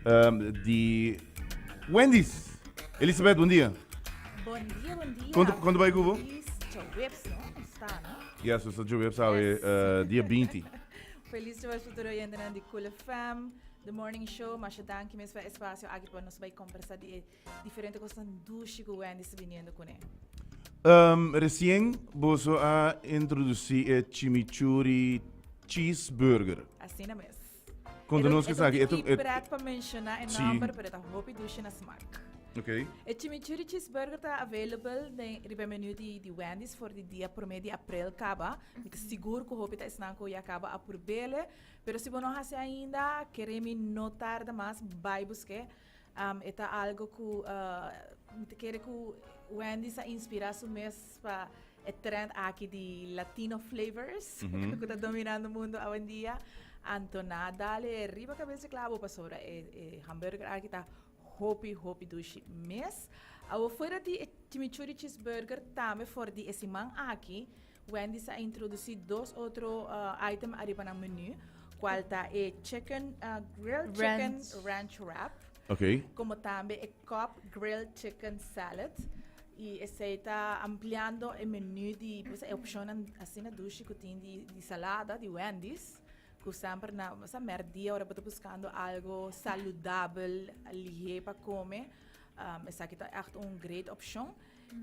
um, di Wendy's. Elizabeth, bon dia. Bon dia, bon dia. Kon kon ta bai ku bo? Felis djaweps, no? Nos ta, no? Yes, nos ta djaweps awe, Yes. Dia 20. Felis djaweps pa tur oyentenan di Cool FM, The Morning Show. Masha danki mes pa e espacio aki pa nos bai kombersa di e diferente kosnan dushi ku Wendy's ta biniendo kuné. Resien boso a introdusí e chimichurri cheeseburger. Asina mes. Konta nos esaki. E ta un tiki pret pa menshoná e nòmber, pero e ta hopi dushi na smak. Ok. E chimichurri cheeseburger ta available den riba e menu di di Wendy's for di dia promé di aprel kaba. Mi ta sigur ku hopi ta esnan ku ya kaba a purb'ele. Pero si bo no hasi ainda, kere mi no tarda mas, bai busk'é. E ta algo ku mi ta kere ku Wendy's a inspirá su mes pa e trend aki di Latino flavors ku ta dominando mundo awendia. Anto nan a dale riba kabes di klabo pasobra e hamburger aki ta hopi hopi dushi mes. Awor fuera di e chimichurri cheeseburger tambe for di e siman aki Wendy's a introduci dos otro item ariba nan menu, cual ta e chicken grilled chicken ranch wrap. Okay. Como tambe e cup grilled chicken salad. Y esey ta ampliando e menu di pues e opcionnan asina dushi cu tin di di salada di Wendy's. Cu semper na sa merdia ora bo ta buscando algo saludabel lihe pa come, esaki ta echt un great opcion.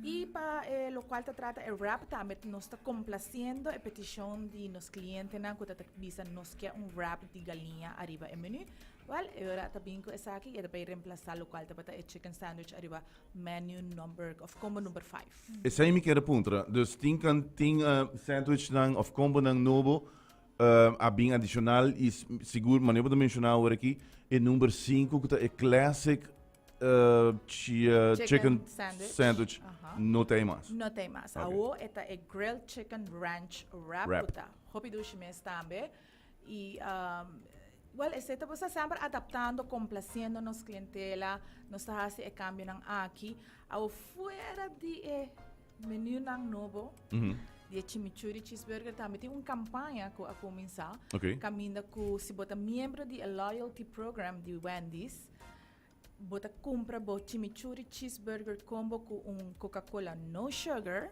Y pa e locual ta trata e wrap tambe nos ta complaciendo e peticion di nos clientenan cu ta bisa nos kier un wrap di galiña ariba e menu. Wel, e ora ta bin cu esaki y e ta bay reemplaza locual tabata e chicken sandwich ariba menu number of combo number five. Esey mi kier a puntra. Dus tin kan tin sandwichnan of combonan nobo a bin adicional y sigur manera bo ta menciona awor aki e number cinco cu ta e classic Chicken, chicken sandwich, sandwich no ta ei mas. No ta ei mas. Okay. Awo e ta e grilled chicken ranch wrap, wrap. ku ta hopi dushi mes tambe. I um, well, esei ta bosa semper adaptando, complaciendo nos clientela. Nos ta hasi e cambionan aki. Awo fuera di e menunan nobo, di e chimichurri cheeseburger tambe tin un campaña ku a cuminsa. Okay. Caminda ku si bo ta miembro di e loyalty program di Wendy's, Bo ta cumpra bo chimichurri cheeseburger combo cu un Coca-Cola no sugar.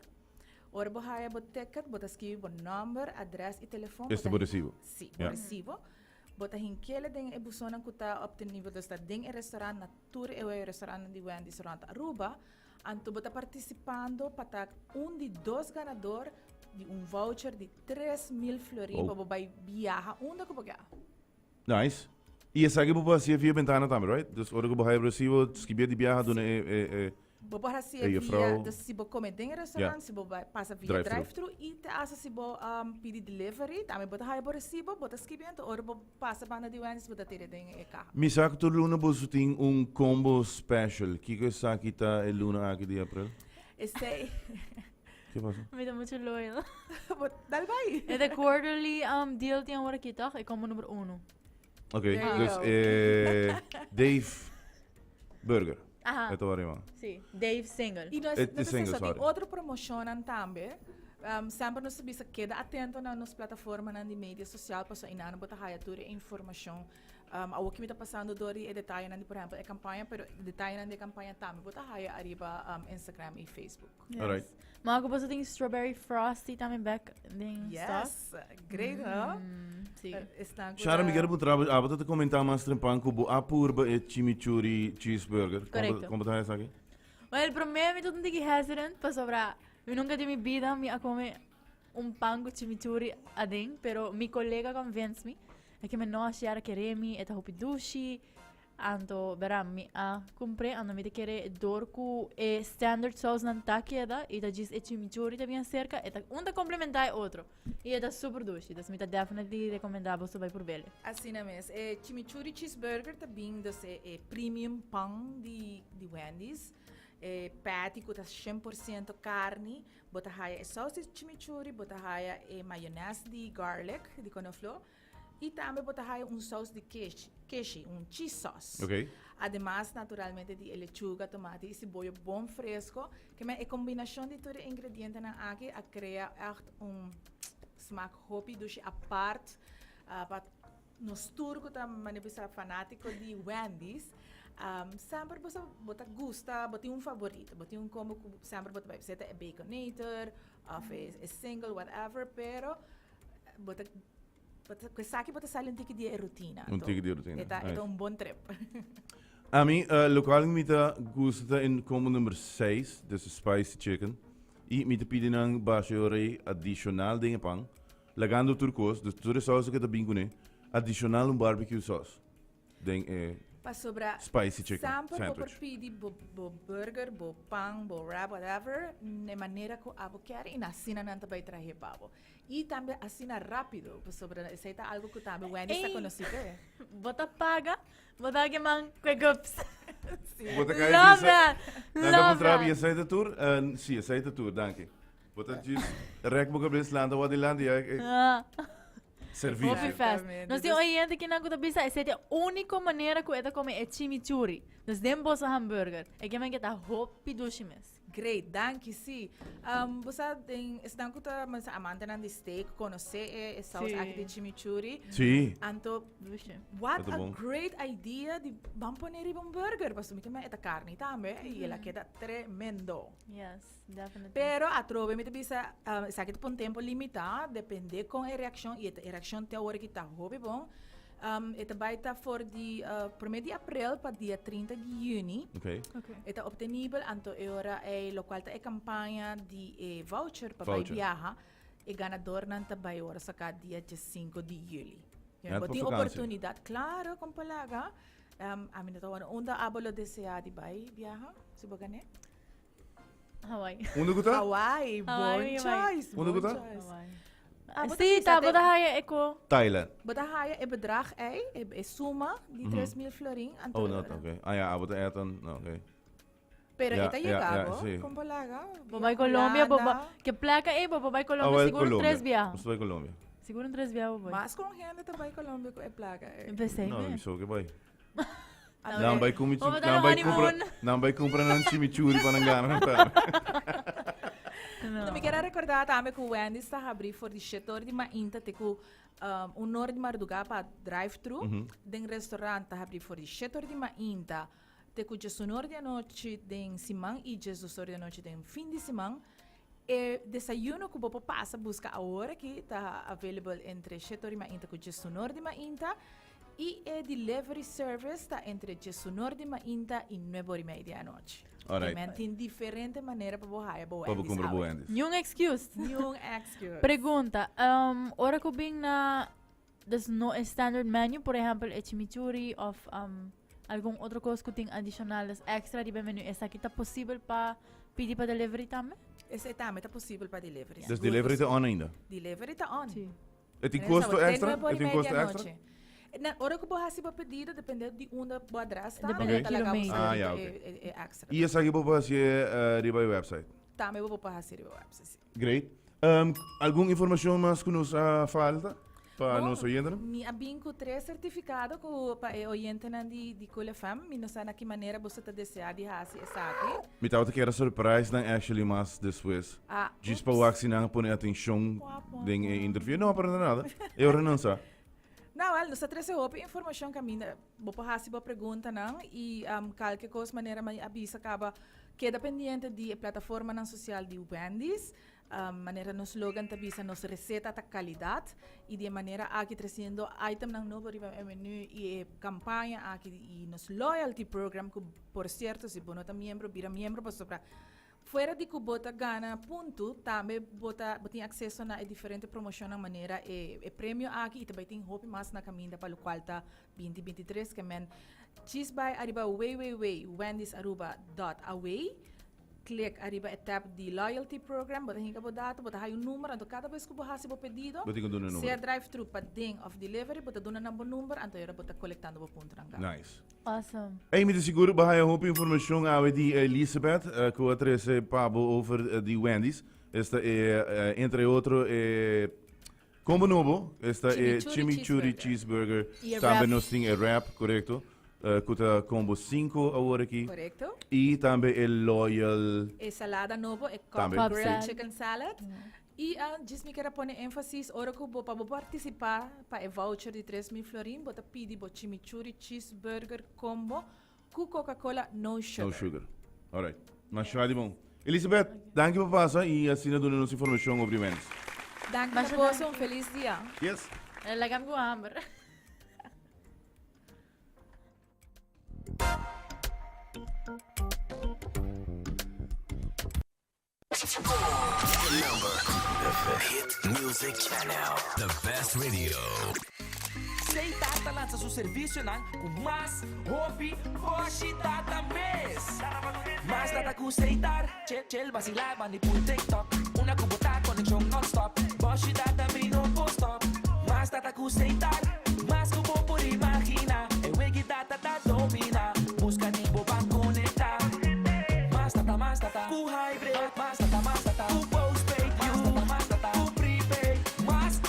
Ora bo haya bo ticket, bo ta skibi bo nomber, adres y telefon. Esta bo recibo? Si, bo recibo. Bo ta hinkele den e buzonnan cu ta obtenibel, dus ta den e restaurant, na tur e restaurantnan di Wendy's rond Aruba. Anto bo ta participando pa ta un di dos ganador di un voucher di 3000 florin pa bo bay biaha unda cu bo ke. Nice. Y esaki bo por hacié via bentana tambe, right? Dus ora cu bo haya recibo, skibié di biaha duna e, e, e, Bo por hacié e via, juffrouw. dus si bo come den e restaurant, si bo bai pasa via Drive-thru. drive-thru y te hasta si bo um, pidi delivery, tambe bo ta haya bo recibo, bo ta skibi anto ora bo pasa banda di Wendy's bo ta tira den e caha. Mi sa cu tur luna boso tin un combo special. Kico esaki ta e luna aki di april? Esey. Ke pasa? Mi ta mucho loyal. Bo dal bai. E de quarterly um, deal tin awor aki toch? E combo number uno. Ok, There you dus go. eh, Dave Burger. Aha. E ta wari man. Si, Dave Single. Y nos, E- no e ta single, eso, tin sorry. otro promocionnan tambe. Semper nos ta bisa keda atento na nos plataformanan di media social pasobra einan bo ta haya tur e informacion. Awor ki mi ta pasando door di e detayenan di por ehempel e campaña, pero e detayenan di e campaña tambe bo ta haya ariba Instagram y Facebook. Yes. Alright. Maar ook boso tin strawberry frosty tambe back den stock. Yes, great, huh? Si. Esnan cu Shara, mi ta- quiere puntra bo, abo ta comenta mas trempan cu bo a purba e chimichurri cheeseburger. Correcto. Como ta esaki? Well, prome mi tot un tiki hesitant pasobra mi nunca den mi bida mi a come un pan cu chimichurri aden, pero mi colega convince mi. E ke mi no, Shara kere mi, e ta hopi dushi. Anto, bera, mi a cumpr'é, anto mi ta kere door cu e standard sausnan ta keda y ta djis e chimichurri ta bien cerca, e ta un ta complementa e otro y e ta super dushi. Dus mi ta definitely recomenda boso bay prob'el. Asina mes, e chimichurri cheeseburger ta bin dus e e premium pan di di Wendy's, e patty cu ta 100% carni, bo ta haya e saus di chimichurri, bo ta haya e mayones di garlic, di konoflo, Y tambe bo ta haya un saus di keshi, keshi, un cheese sauce. Ok. Ademas, naturalmente, di e lechuga, tomate y siboyo bon fresco. Ke men e combinacion di tur e ingredientenan aki a crea echt un smaak hopi dushi apart, pa. Nos tur ku ta manera bisa fanátiko di Wendy's, um, semper bo sa bo ta gusta, bo tin un favorito, bo tin un combo ku semper bo ta bai. Sea ta e Baconator of e, e single, whatever, pero bo ta bo ta ku esaki bo ta sali un tiki di e rutina. Un tiki di e rutina, E ta, e nice. ta un bon trip. Ami, uh, lokual mi ta gusta ta in combo number 6, dus e spicy chicken. I mi ta pidi nan basha e ora ei adishonal den e pan. Lagando tur kos, dus tur e sauce ku ta bin kuné, adishonal un barbecue sauce den e Pasobra spicy chicken semper bo por sandwich. pidi bo bo burger, bo pan, bo wrap, whatever, n'e manera ku abo kier i asina nan ta bai trahe pa bo. I tambe asina rápido, pasobra esei ta algo ku tambe Wendy's ta Ey! konosí p'e. Bo ta paga, bo ta keman ku e gups. Bo ta kai Love bisa, that! nan ta Love puntra that! bi esei ta tur? Si, esei ta tur, danki. Bo ta just rek bo cabes lanta wak dilanti ya e Ah. servicio. Hopi fast. Exactamente. Nos tin oyente kinan ku ta bisa esei ta e úniko manera ku e ta kome e chimichurri. Dus den boso hamburger. E ke men ke ta hopi dushi mes. Great, danki si. Um, bo sa den esnan ku ta mas amantenan di steak konosé e, e saus Sí. aki di chimichurri. Sí. Anto Dushi. What Ta a bon. great idea di ban pone riba un burger. Pasobra mi ke men e ta karni tambe i el a keda tremendo. Yes. Definitely. Pero atrobe mi ta bisa, um, esaki ta pa un tempo limitá, depende con e reaccion, y e reaccion te awor aki ta hopi bon. Um, e ta bai ta for di uh, primer di april pa dia 30 di juni. Okay. Okay. E ta obtenibel anto e ora ei, locual ta e campaña di e voucher pa bai Voucher. viaha. E ganadornan ta bai ora saca dia 15 di juli. Net Bo pa tin vakantie. oportunidad, claro, con palaga. Um, a mi no ta wano, unda abo lo desea di bai viaha, si bo gané? Hawaii. Unda ku ta? Hawaii, bon Hawaii, Hawaii. choice. Unda bon ku ta? choice. Hawaii. Ah, bo ta Sí, bisa ta, bo te- ta haya eko. Thailand. Bo ta haya e bedrag ei, e, e suma di 3000 florin. Anto Oh, no, oké. Ah ja, bo ta etan. No, oké. Pero Ja, e ta ja, yega ja, bo, sí. kon palaga. Bo bai Colombia, bo ba, ke plaka ei, bo bai Ah, Colombia wel, sigur un Colombia. tres biaha. Nos ta bai Colombia. Sigur un tres biaha bo bai. Mas kon hende ta bai Colombia ku e plaka ei. Pensei, No, me. mi so ke bai. Anto Nan e- bai kumi Bo ta nan bai honeymoon. kumpra nan bai kumpra nan chimichurri pa nan gana nan tarde. Anto mi kier a recorda tambe cu Wendy's ta habri for di shete or di mainta te cu um, un or di marduga pa drive-thru. Den restaurant ta habri for di shete or di mainta te cu djesun or di anochi den siman y djesdos or di anochi den fin di siman. E desayuno cu bo por pasa busca awor aki ta available entre shete or di mainta cu djesun or di mainta. Y e delivery service ta entre djesunor di mainta y nuebe or y mei di anochi. Alright. Amen. Tin diferente manera pa bo haya bo Pa bo Wendy's kumpra bo awe. Wendy's. Niun excuse. Niun excuse. Pregunta, um, ora ku bin na dus no e standard menu, por ehempel e chimichurri of um, algun otro kos ku tin adicional, dus extra riba e menu, esaki ta posibel pa pidi pa delivery tambe? Esei tambe ta posibel pa delivery. Dus Sigur delivery ku ta on ainda. Delivery ta on. Sí. E tin costo extra? E tin costo extra? Na ora ku bo hasi bo pedido, depende di unda bo adres ta, Depende bo ta laga bo kilometer. Ah, ja, e, oké. e, e extra. I esaki bo por hasi eh, riba e website. Tambe bo por hasi riba website, sí. Great. Um, algun informacion mas ku nos a falta pa Bon, nos oyentenan? Mi a bin ku tres sertifikado ku pa e oyentenan di, di Cool FM. Mi no sa na ki manera boso ta desea di hasi esaki. Mi tabata kier a surprise nan actually mas despues. Ah, Djis pa ups. wak si nan a pone atencion Pua, pua, den e pua. interview. No, pero no nada. E ora nan sa. Nou, wel, nos ta trece hopi informacion caminda. Bo por haci bo preguntanan y um, kalke cos manera mi a bisa caba keda pendiente di e plataformanan social di Wendy's. Um, manera nos slogan ta bisa nos receta ta calidad y di e manera aki treciendo itemnan nobo riba e menu y e campaña aki y nos loyalty program cu por cierto si bo no ta miembro bira miembro pasobra Fuera di ku bo ta gana punto, tambe bo ta bo tin akseso na e diferente promoshonnan manera e e premio aki i ta bai tin hopi mas na kaminda pa lokual ta binti 23 ke men djis bai ariba www wendysaruba dot away klik ariba e tab di loyalty program bo ta hinka bo dato bo ta haya un number anto kada bes ku bo hasi bo pedido Bo tin ku duna e sea number. drive thru paden òf delivery bo ta duna nan bo number anto e ora bo ta kolektando bo puntonan kaba. Nice. Awesome. Ey, mi ta sigur bo haya hopi informacion awe di Elisabeth, cu a trece pa bo over di Wendy's. Esta e, entre otro, e combo nobo, esta e Chimichurri chimichurri cheeseburger. Y e Tambe wrap. nos tin e wrap, corecto, cu ta combo 5 awor aki. Corecto. Y tambe e Loyal. E salada nobo, e Tambe. Cobb grilled Cobb chicken salad. Y djis mi kier a pone énfasis ora cu bo pa bo participa pa e voucher di 3000 florin bo ta pidi bo chimichurri cheeseburger combo cu Coca-Cola no sugar. No sugar. Alright. Masha di bon. Elizabeth, danki pa pasa y asina duna nos informacion over di Wendy's. Danki pa boso, un feliz dia. Yes. Laga mi cu hamber. Hit Music Channel, the best radio. Setar ta lansa su servicionan cu mas hopi boshi data mes. Mas data cu Setar, chill chill vacila bandi pul TikTok. Una cu bo ta conexion non-stop. Boshi data mi no por stop. Mas data cu Setar, mas cu bo.